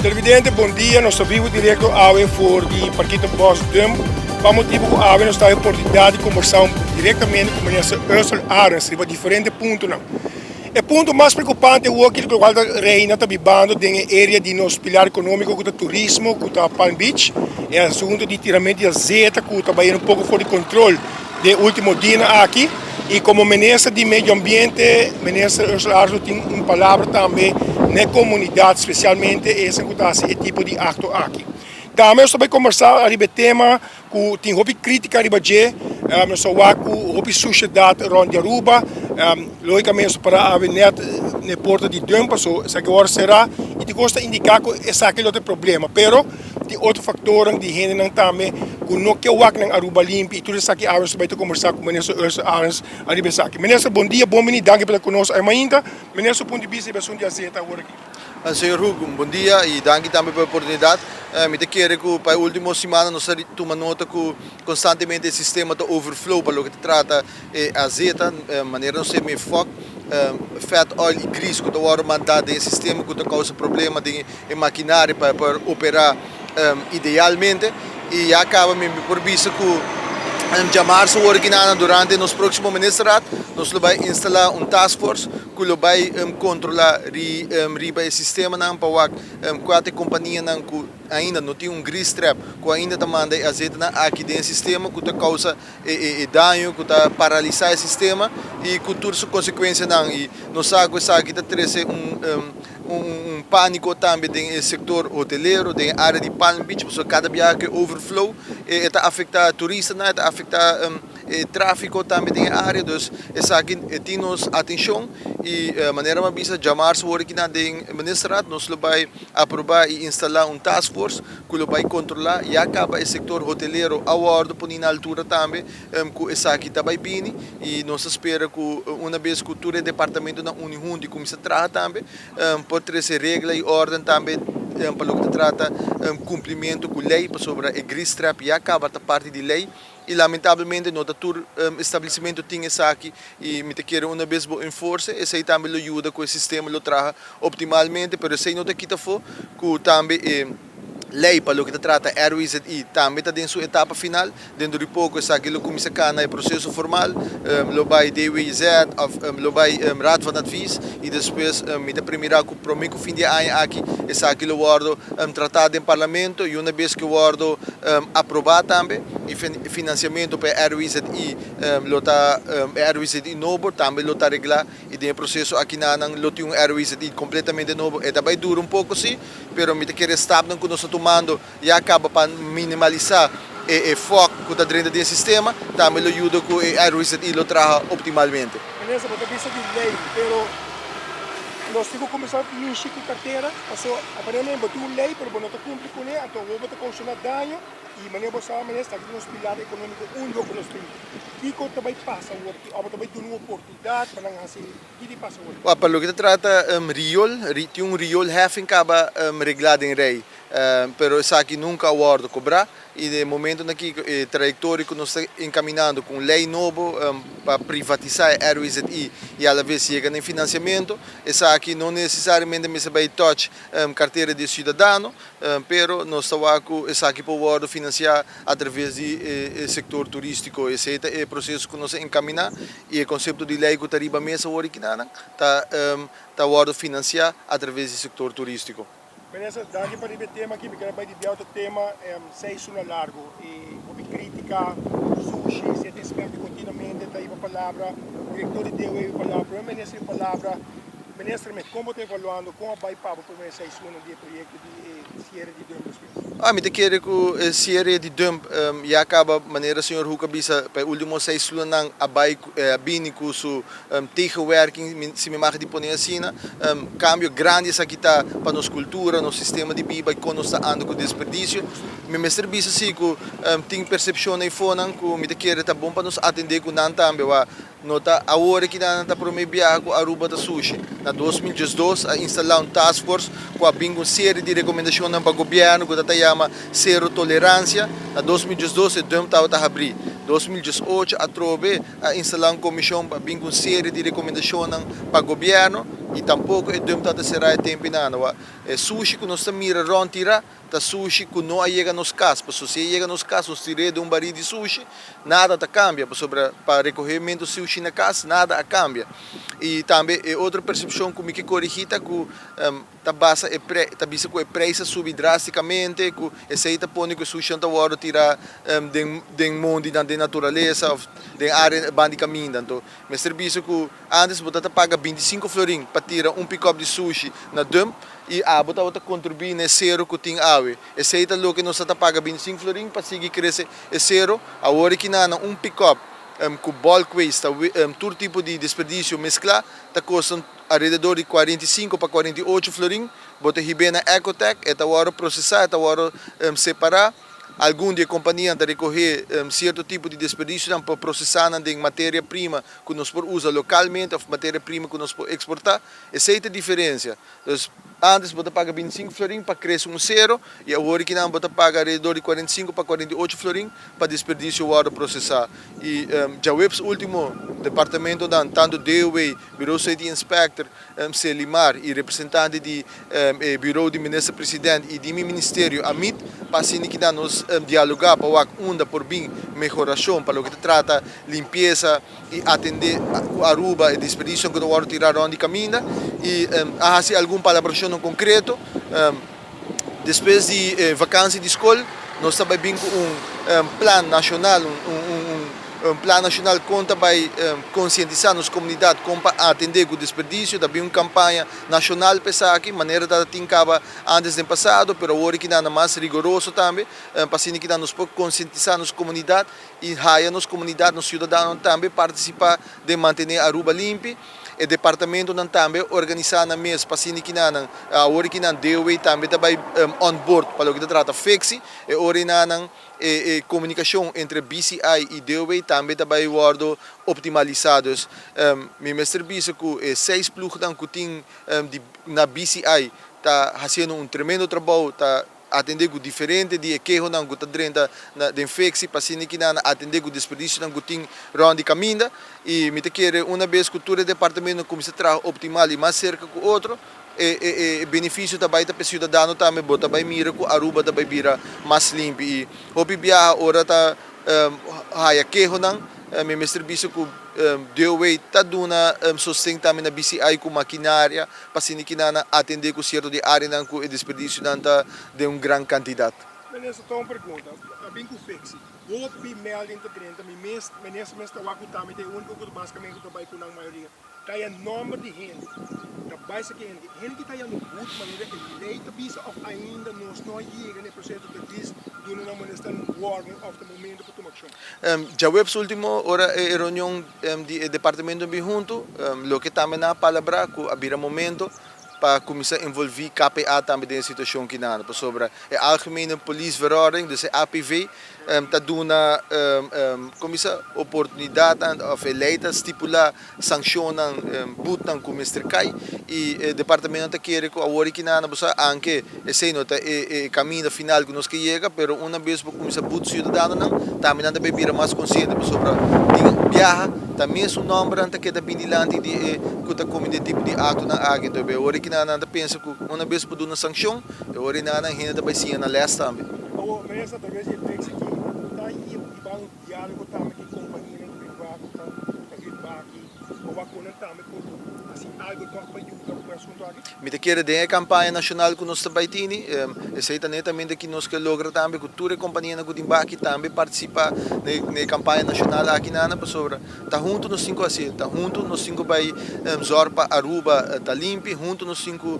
Televidente, bon dia. Nos ta vivo directo awe for di Parkito Bus Dump. Pa motibo cu awe nos ta e oportunidad di conversa directamente cu Minister Ursell Arends riba diferente puntonan. E punto mas preocupante awor ki locual ta reina ta bibando den e area di nos pilar economico cu ta turismo, cu ta Palm Beach. E asunto di tiramento di azeta cu ta bayendo un poco for di control den e ultimo dianan aki. Y como Minister di Medio Ambiente, Minister Ursell Arends lo tin un palabra tambe na e comunidad, specialmente esun cu ta haci e tipo di acto aki. Tambe nos ta bay conversa ariba e tema cu tin hopi critica riba dje, nos ta wak cu hopi suciedad rond di Aruba, logicamente nos ta para awe net na e porta di dump paso esaki a worde cera y tin cos ta indica cu esaki lo ta e problema, pero tin otro factornan di hendenan tambe cu no ke wak nan Aruba limpi y tur esaki awe nos ta bay ta conversa cu Minister Ursell Arends ariba esaki. Minister, bon dia, bon bini, danki pa ta cu nos awe mainta. Minister, su punto di bista riba asunto di azeta awor aki. Señor Hoek, un bon dia y danki tambe pa e oportunidad. Mi ta kere cu pa e ultimo simannan nos a tuma nota cu constantemente e sistema ta overflow pa loke ta trata e azeta, manera nos semi fok, vet oil y grease cu ta wordo manda den e sistema cu ta causa problema den e maquinaria pa e por opera idealmente. Y ya caba mi por bisa cu djamarzo awor aki nan durante nos proximo ministerraad nos lo bay instala un task force cu lo bay controla riba e sistemanan pa wak cua ta e companianan cu ainda no tin un grease trap cu ainda ta manda e azetenan aki den e sistema cu ta causa e daño cu ta paralisa e sistema y cu tur su consecuencianan y nos sa cu esaki ta trece un panico tambe den e sector hotelero den e area di Palm Beach pasobra cada biaha cu e overflow e ta afecta turistanan e ta afecta E tráfiko tambe den e área, dus esaki e tin nos atenshon i manera mi a bisa djamarsa wor aki nan den Ministerraad nos lo bai aprobá i instalá un task force ku lo bai kontrolá ya kaba e sektor hotelero a wòrdu poni na altura tambe ku esaki ta bai bini i nos ta spera ku una bes ku tur e departamentonan uni huntu i kuminsá traha tambe por trese regla i órden tambe pa loke ta trata kumplimentu ku lei pasobra e grease trap ya kaba ta parti di lei. Y lamentablemente no ta tur establecimento tin esaki y mi ta kere una bes bo enforce esey tambe lo yuda cu e sistema lo traha optimalmente pero esey no ta kita afo cu tambe e ley pa loke ta trata RWZI tambe ta den su etapa final. Dentro di poco esaki lo cuminsa cana e proceso formal lo bay DWZ of lo bay Raad van Advies y despues mi ta premira cu prome cu fin di e aña aki esaki lo wordo trata den Parlamento y una bes cu wordo aproba tambe e financiamento pa e RWZI lo ta e RWZI nobo tambe lo ta regla y den e proceso akinanan lo tin un RWZI completamente nobo. E ta bay dura un poco si, pero mi ta kere stapnan cu nos ta tumando ya caba pa minimalisa e fog cu ta drenta den e sistema, tambe lo yuda cu e RWZI lo traha optimalmente. Minister, bo ta bisa di ley, pero nos tin cu cuminsa mishi cu cartera, paso aparentemente bo tin un ley pero bo no ta cumpli cune, anto awor bo ta causona daño. Y manera bo sa, manera esaki ta nos pilar economico unico cu nos tin. Kico ta bay pasa awor aki? Of bo ta bay duna un oportunidad pa nan haci? Ki di pasa awor? Well, pa loke ta trata riool, tin un rioolheffing caba regla den rey, pero esaki nunca a wordo cobra y den e momentonan aki e trayectoria cu nos ta encaminando cu un ley nobo pa privatisa e RWZI y alaves yega na e financiamento, esaki no necesariamente mester bay touch cartera di e ciudadano, Pero nos ta wak ku esaki por wòrdu finansiá atraves di e sektor turístiko. Esei ta e proseso ku nos a enkaminá i e konsepto di lei ku ta riba mesa awor aki nan ta ta wòrdu finansiá atraves di sektor turístiko. Minister, danki pa riba e tema aki. Mi kier a bai di bia otro tema, seis luna largu i hopi krítika, sushi, sete eksperto kontinuamente ta hiba palabra, direktor di DOW hiba palabra, prome minister hiba palabra. Minister, me kon bo ta evaluando kon a bai pa bo prome seis luna di e proyekto di e siere di dump despues? Ah, mi ta kere ku e siere di dump ya kaba, manera señor Hoek a bisa, pa e ultimo seis lunanan a bai a bini ku su tegenwerking, si mi mag di pone asina. Kambio grandi esaki ta pa nos kultura, nos sistema di biba i kon nos ta anda ku desperdisio. Mi mester bisa si ku tin persepshon eifonan ku mi ta kere ta bon pa nos atende ku nan tambe. Wak No ta awor aki nan ta prome biaha ku Aruba ta sushi. Na 2012 a instalá un task force ku a bin ku un serie di rekomendashonnan pa gobièrnu ku ta ta yama Sero Toleransia. Na 2012 e dump tabata habrí. 2018 atrobe a instalá un komishon pa bin ku un serie di rekomendashonnan pa gobièrnu. i tampoko e dump tabata será e tempu einan. E sushi ku nos ta mira rònt tirá ta sushi ku no a yega nos kas, pasobra si e yega nos kas nos tir'é den un barí di sushi, nada ta kambia, pasobra pa rekohementu sushi na kas nada a kambia. I tambe e otro persepshon ku mi ke korigí ta ku ta basa e pre ta bisa ku e preis a subi drástikamente, ku esei ta pone ku e sushinan ta wòrdu tirá den den mondinan den naturalesa òf den área banda di kaminda. Anto mester bisa ku Antes bo ta ta paga 25 florin pa tira un pick-up di sushi na dump y abo tabata contribui na e cero cu tin awe. Esey ta loke nos ta ta paga 25 florin pa sigui crece e cero. Awor aki na na un pick-up cu bulk waste ta tur tipo di desperdicio mezcla ta costa alrededor di 45 pa 48 florin. Bo ta hib'e na Ecotech, e ta worde procesa, e ta worde separa. Algun di e kompanianan ta rekohé sierto tipo di desperdisionan pa prosesá nan den materia prima ku nos por usa lokalmente òf materia prima ku nos por eksportá. Esei ta e diferensia. Dus, ántes bo ta paga 25 florin pa krese un sero i awor aki nan bo ta paga alrededor di 45 pa 48 florin pa desperdisio wòrdu prosesá. I djaweps último departamentonan, tantu DOW, Bureau City Inspector, Selimar y representante di e Bureau di Minister President y di mi Ministerio a meet pa asina ki nan nos dialoga pa wak unda por bin mehoracion pa loke ta trata limpieza y atende cu Aruba e desperdicionan cu ta wordo tira rond di caminda y a haci algun palabracionnan concreto. Despues di e vakantie di skol nos ta bai bin ku un plan nashonal, un plan nashonal kon ta bai konsientisá nos komunidat kon pa atendé ku desperdisio. Ta bin un kampaña nashonal pa esaki, manera ta tin kaba ántes den pasado, pero awor aki nan ta mas rigoroso tambe pa asina kinan nos por konsientisá nos komunidat i haya nos komunidat, nos siudadanonan tambe partisipá den mantené Aruba limpi. E departamentonan tambe organisá nan mes pa asina kinanan awor ki nan DOW tambe ta bai on board pa loke ta trata Fexi. E ora enanan e komunikashon entre BCI i DOW tambe ta bai wòrdu optimalisá. Dus mi mester bisa ku e seis plugnan ku tin di na BCI ta hasiendo un tremendo trabou, ta Atendé ku diferente di e kehonan ku ta drenta na den fexi pa asina ki nan a atendé ku desperdisionan ku tin rònt di kaminda. I mi ta kere una bes ku tur e departamentonan kuminsá traha optimal i mas serka ku otro, e e e benefisio ta bai ta pa e siudadano tambe. Bo ta bai mira ku Aruba ta bai bira mas limpi. I hopi biaha ora ta haya kehonan, mi mester bisa ku DOW ta duna sosten tambe na BCI ku makinaria pa asina ki nan a atendé ku sierto di áreanan ku e desperdisionan ta den un gran kantidat. Minister, ta un pregunta. A bin ku Fixi. Hopi melding ta drenta. Mi mes, minister mes ta wak ku tambe ta e úniko ku ta basikamente ku ta bai ku nan mayoria. Ta haya nòmber di hende. Ta bai sa ki hende. Hende ki ta haya no but manera e lei ta bisa òf ainda nos no a yega na e proseso ta dis duna nan minister un warning òf ta momento pa tuma akshon. Djaweps último ora e reunion di e departamento bin huntu, loke tambe nan a palabrá ku a bira momento pa kuminsá envolví KPA tambe den e situashon kinan, pasobra e Algemene Police Verordening, dus e APV, ta duna kuminsá oportunidatnan òf e lei ta stipulá sankshonnan, butnan ku mester kai i e departamento ta kere ku awor aki nan bo sa anke esei no ta e kaminda final ku nos ke yega pero una bes bo kuminsá but siudadanonan tambe nan ta bai bira mas konsiente pasobra tin biaha ta mesun nòmbernan ta keda bin dilanti di e ku ta komete tipo di aktonan aki enton awor aki nan ta pensa ku una bes bo duna sankshon e ora ei nan hende ta bai siña nan lès tambe. Awor, minister, atraves di e tekst aki ta hiba un diálogo tambe ku e kompanianan privá ku ta riba aki pa wak ku nan tambe por hasi algu tòg pa yuda ku e asuntu aki? Mi ta kere den e kampaña nashonal ku nos ta bai tini, esei ta netamente ki nos ke logra tambe ku tur e kompanianan ku tin baki tambe partisipá na e kampaña nashonal aki nan pasobra ta huntu nos tin ku hasié, ta huntu nos tin ku bai zòrg pa Aruba ta limpi, huntu nos tin ku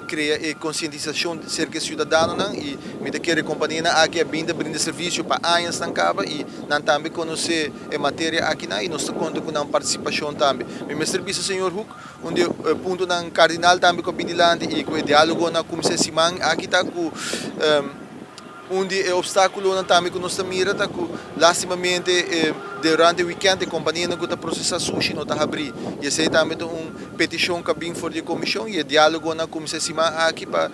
krea e konsientisashon serka e siudadanonan i mi ta kere kompanianan aki a bin ta brinda servisio pa añasnan kaba i nan tambe konosé e materia akinan i nos ta konta ku nan partisipashon tambe. Mi mester bisa señor Hoek, un di e puntonan kardinal tambe ku a bin dilanti i ku e diálogonan a kuminsá e siman aki ta ku un di e opstákulonan tambe ku nos ta mira ta ku lástimamente e Durante weekend e kompanianan ku ta prosesá sushi no ta habrí i esei tambe ta un petishon ku a bin for di e komishon i e diálogonan a kuminsá e siman aki pa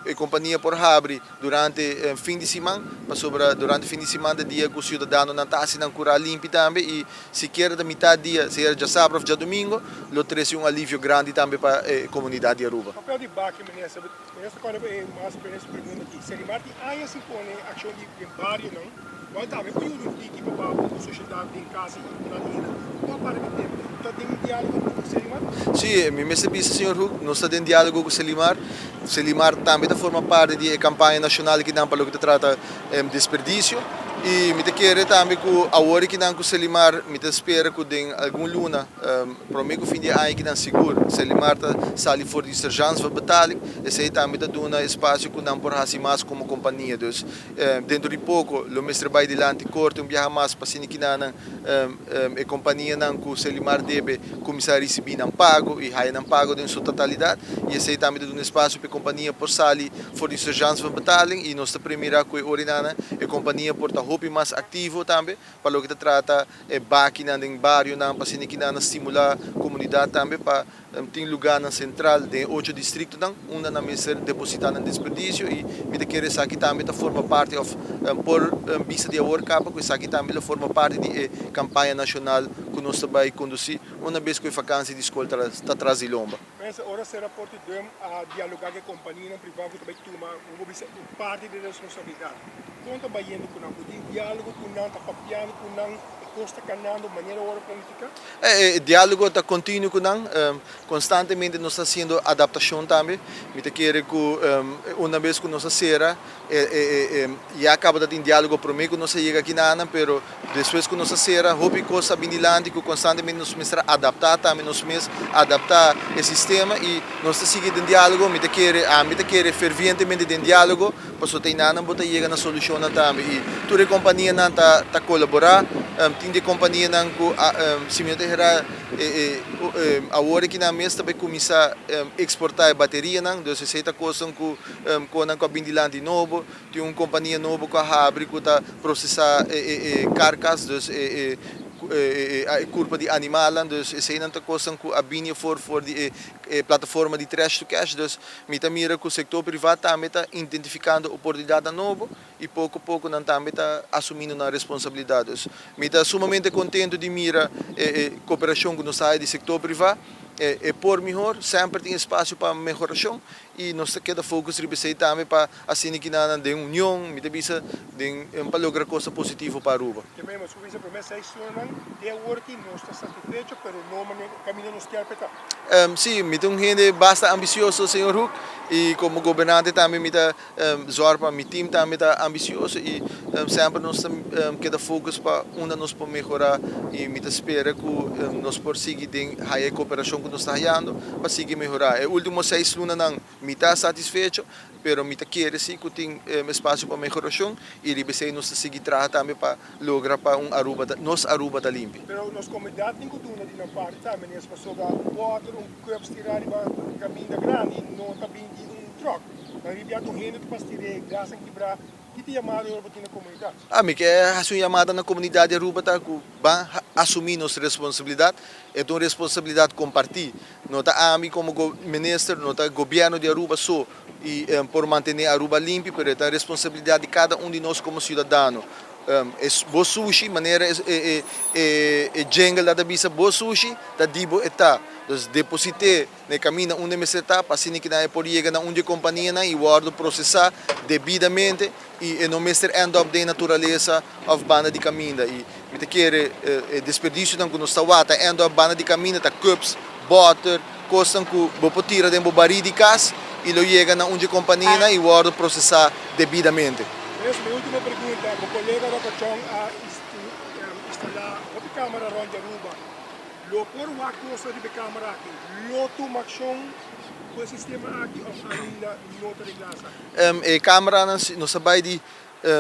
e kompania por habri durante fin di siman pasobra durante fin di siman ta dia ku siudadanonan ta hasi nan kurá limpi tambe i sikiera ta mitad dia, sea djasabra òf djadumingu, lo trese un alivio grandi tambe pa e komunidat di Aruba. Papel di baki, Minister. Minister kòrda pa e mas prende su pregunta aki. Selimar tin aña sin pone akshon di den barionan, kual tambe por yuda un tiki pa baba ku sosiedat den kas i nan hende. Kon a para ku e tema? Ta den diálogo ku Selimar? Sí, mi mester bisa señor Hoek, nos ta den diálogo ku Selimar. Selimar tambe ta forma parti di e kampaña nashonal kinan pa loke ta trata desperdisio. I mi ta kere tambe ku awor kinan ku Selimar mi ta spera ku den algun luna, Prome ku fin di e aña kinan sigur Selimar ta sali for di sergeantsverbetaling. Esei tambe ta duna espasio ku nan por hasi mas komo kompania. Dus dentro di poko lo mester bai dilanti korte un biaha mas pa asina kinanan e kompanianan ku Selimar debe kuminsá risibí nan pago i haya nan pago den su totalidat. I esei tambe ta duna espasio pa e kompania por sali for di sergeantsverbetaling i nos ta premirá ku e orinanan e kompania por ta hopi mas aktivo tambe pa loke ta trata e bakinan den barionan pa asina kinan a stimula komunidat tambe pa tin lugarnan sentral den e ocho distriktonan unda nan mester deposita nan desperdisio i mi ta kere esaki tambe ta forma parti òf por bista di awor kaba ku esaki tambe lo forma parti di e kampaña nashonal ku nos ta bai kondusí una bes ku e fakansi di skol ta tras di lomba. Pensa ora sera Porti Dum a dialoga ku e kompanianan privá ku ta bai tuma un bo bisa un parti di responsabilidat. Kon ta bayendo ku nan? Bo tin dialogo ku nan? Ta papiando ku nan? E kos ta kanando manera ora planifiká? E dialogo ta kontinuo ku nan. Konstantemente nos ta hasiendo adaptashon tambe. Mi ta kere ku una bes ku nos a sera ya kaba ta tin dialogo prome ku nos a yega kinanan, pero despues ku nos a sera hopi kos a bin dilanti ku konstantemente nos mester a adapta tambe nos mes adapta e sistema i nos ta sigui den dialogo. Mi ta kere, ami ta kere fervientemente den dialogo pasobra ta enanan bo ta yega na solushonnan tambe i tur e kompanianan ta ta kolabora. Tin di kompanianan ku si mi no ta hera awor aki nan mes ta bai kuminsá eksportá e baterianan, dus esei ta kosnan ku Konan ku a bin dilanti nobo, tin un kompania nobo ku a habri ku ta prosesá e karkas, dus e kurpa di animalnan, dus eseinan ta kosnan ku a bini afor for di e plataforma di Trash to Cash. Dus mi ta mira ku sektor privá tambe ta identifikando oportunidatnan nobo i poko poko nan tambe ta asumindo nan responsabilidat. Dus mi ta sumamente kontentu di mira e koperashon ku nos ta haya di sektor privá. E por mihor, semper tin espasio pa mehorashon I nos ta keda focus riba esei tambe pa asina ki nan den union, mi ta bisa, den pa logra cosa positivo pa Aruba. Te mei nos cuminsa prome seis lunanan te awor aki nos ta satisfecho pero no manera caminda nos kier p'e ta. Si, mi ta un hende basta ambicioso señor Hoek y como gobernante tambe mi ta zorg pa mi team tambe ta ambicioso y semper nos ta keda focus pa unda nos por mehora y mi ta spera cu nos por sigui den haya e cooperacion cu nos ta hayando pa sigui mehora. E ultimo seis lunanan mi ta satisfecho pero mi ta kere si cu tin espacio pa mehoracion y riba esey nos ta sigui traha tambe pa logra pa un Aruba ta nos Aruba ta limpi. Pero nos comunidad tin cu duna di nan parti tambe nes pasobra un boter, un cups tira riba caminda grandi no ta bin di un truck. Nan riba ya tur hende ta pastir'é, glas nan kibrá. Ki ta yamada Aruba tin na komunidat? Ami ke hasi un yamada na komunidat di Aruba ta ku ban asumí nos responsabilidat. E ta un responsabilidat kompartí. No ta ami komo minister, no ta gobièrnu di Aruba so i por mantené Aruba limpi, pero e ta responsabilidat di kada un di nos komo siudadano. E bo sushi, manera e jingle ta bisa, bo sushi ta di bo e ta. Dus deposit'é. Na e kaminda unda e mester ta pa asina kinan e por yega na un di e kompanianan i wòrdu prosesá debidamente i e no mester end up den naturalesa òf banda di kaminda. I mi ta kere e desperdisionan ku nos ta wak ta end up banda di kaminda ta cups, bòter, kosnan ku bo por tira den bo barí di kas i lo yega na un di e kompanianan i wòrdu prosesá debidamente. Mes, mi ultimo pregunta, bo kolega Rocco Chong a instalá hopi kamera rònt di Aruba. Lo por wak cosa riba e camera aki? Lo tuma accion cu e sistema aki of ainda no ta regla esaki? E cameranan nos a bay di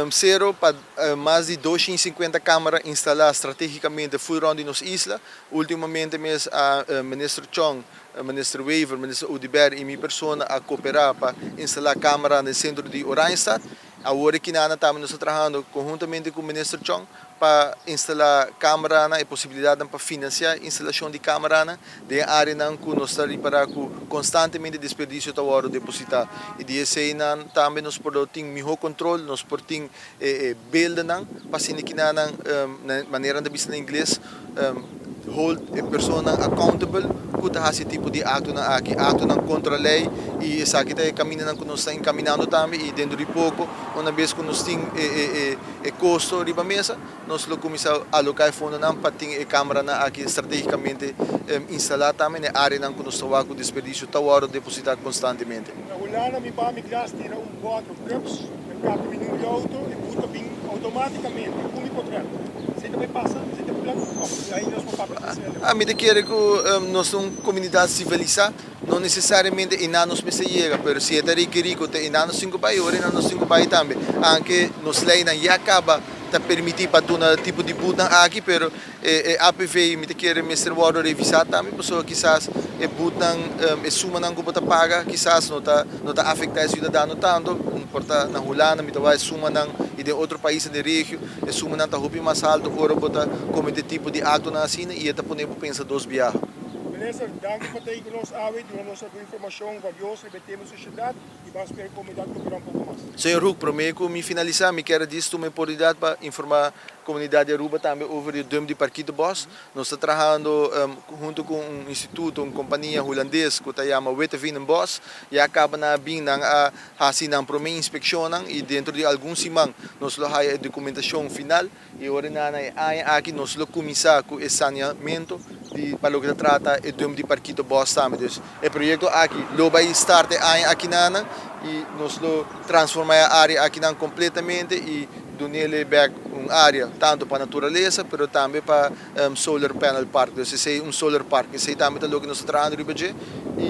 cero pa mas di 250 camera instala strategicamente full rond di nos isla. Ultimamente mes a Minister Chong, Minister Wever, Minister Oduber y mi persona a coopera pa instala camera den centro di Oranjestad. Awor aki nan tambe nos ta trahando conhuntamente cu Minister Chong pa instala cameranan, e posibilidadnan pa financia instalacion di cameranan den areanan cu nos ta ripara cu constantemente desperdicio ta wordo deposita. Y di eseynan tambe nos por lo tin miho control, nos por tin e beeldennan pa asina kinanan, na manera nan ta bisa na ingles, hold e personanan accountable cu ta haci e tipo di actonan aki, actonan contra ley, y esaki ta e camindanan cu nos ta encaminando tambe y dentro di poco una bes cu nos tin e costo riba mesa nos lo cuminsa aloca e fondonan pa tin e cameranan aki strategicamente instala tambe na e areanan cu nos ta wak cu desperdicio ta wordo deposita constantemente. Na Hulanda mi ba mi glas tira un bottle cups, mi kap mi numero di auto e boet ta bin automaticamente cu mi potret. Esey ta bay pasa? Esey ta plan of ahi nos por papia di esey aleu? Mi ta kere cu nos ta un comunidad civilisa, no necesariamente einan nos mester yega, pero si e ta rekeri cu ta einan nos tin cu bay, ora einan nos tin cu bay tambe. Aunke nos leynan ya caba ta permiti pa duna tipo di boetnan aki, pero E APV mi ta kere mester wordo revisa tambe pasobra kisas e boetnan, e sumanan ku bo ta paga kisas no ta no ta afekta e siudadano tanto. Por ta na Hulanda mi ta wak e sumanan i den otro paisnan den regio e sumanan ta hopi mas alto ora bo ta komete tipo di aktonan asina i e ta pone bo pensa dos biaha. Minister, danki pa ta ei ku nos awe duna nos algun informashon valioso riba e tema sosiedat. I ban spera e komunidat koperá un poko mas. Señor Hoek, promé ku mi finalisá mi kier a djis tuma e oportunidat pa informá komunidat di Aruba tambe over di e dump di Parkietenbos. Nos ta trahando huntu ku un instituto, un kompania hulandes ku ta yama Witteveenenbos. Ya kaba nan a bin, nan a hasi nan promé inspekshonnan i dentro di algun siman nos lo haya e dokumentashon final. I ora na e aña aki nos lo kuminsá ku e saneamentu di pa loke ta trata e dump di Parkietenbos tambe. Dus e proyekto aki lo bai start e aña akinan i nos lo transformá e área akinan kompletamente i dun'el bèk un área tantu pa naturalesa pero tambe pa solar panel park. Dus esei un solar park. Esei tambe ta loke nos ta trahando riba dje i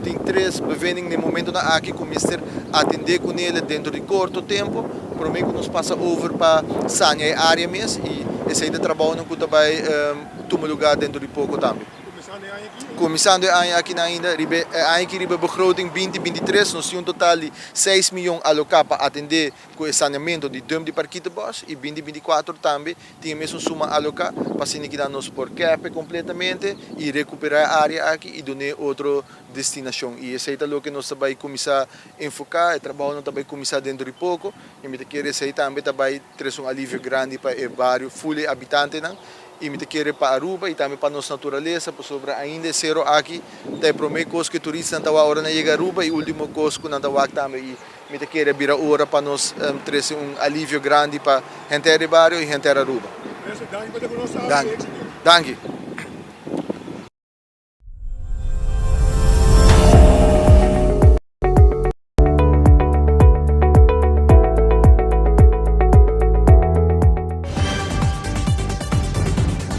tin tres bevinding na e momentonan aki ku mester atendé kunele dentro di korto tempu promé ku nos pasa over pa sania e área mes i esei ta trabounan ku ta bai tuma lugá dentro di poko tambe. Kuminsando e aña aki ainda riba e aña aki riba e begroting 2023 nos tin un total di 6 mion aloká pa atendé ku e saneamentu di dump di Parkietenbos i 2024 tambe tin e mesun suma aloká pa asina ku nos por kap kompletamente i rekuperá e área aki i dun'é otro destinashon. I esei ta loke nos ta bai kuminsá enfoká, e trabounan ta bai kuminsá dentro di poko i mi ta kere esei tambe ta bai trese un alivio grandi pa e bario ful e habitantenan i mi ta kere pa Aruba i tambe pa nos naturalesa pasobra ainda e sero aki ta e promé kos ku e turistanan ta wak ora nan yega Aruba i último kos ku nan ta wak tambe i mi ta kere bira ora pa nos trese un alivio grandi pa henter e bario i henter Aruba. Danki. Danki.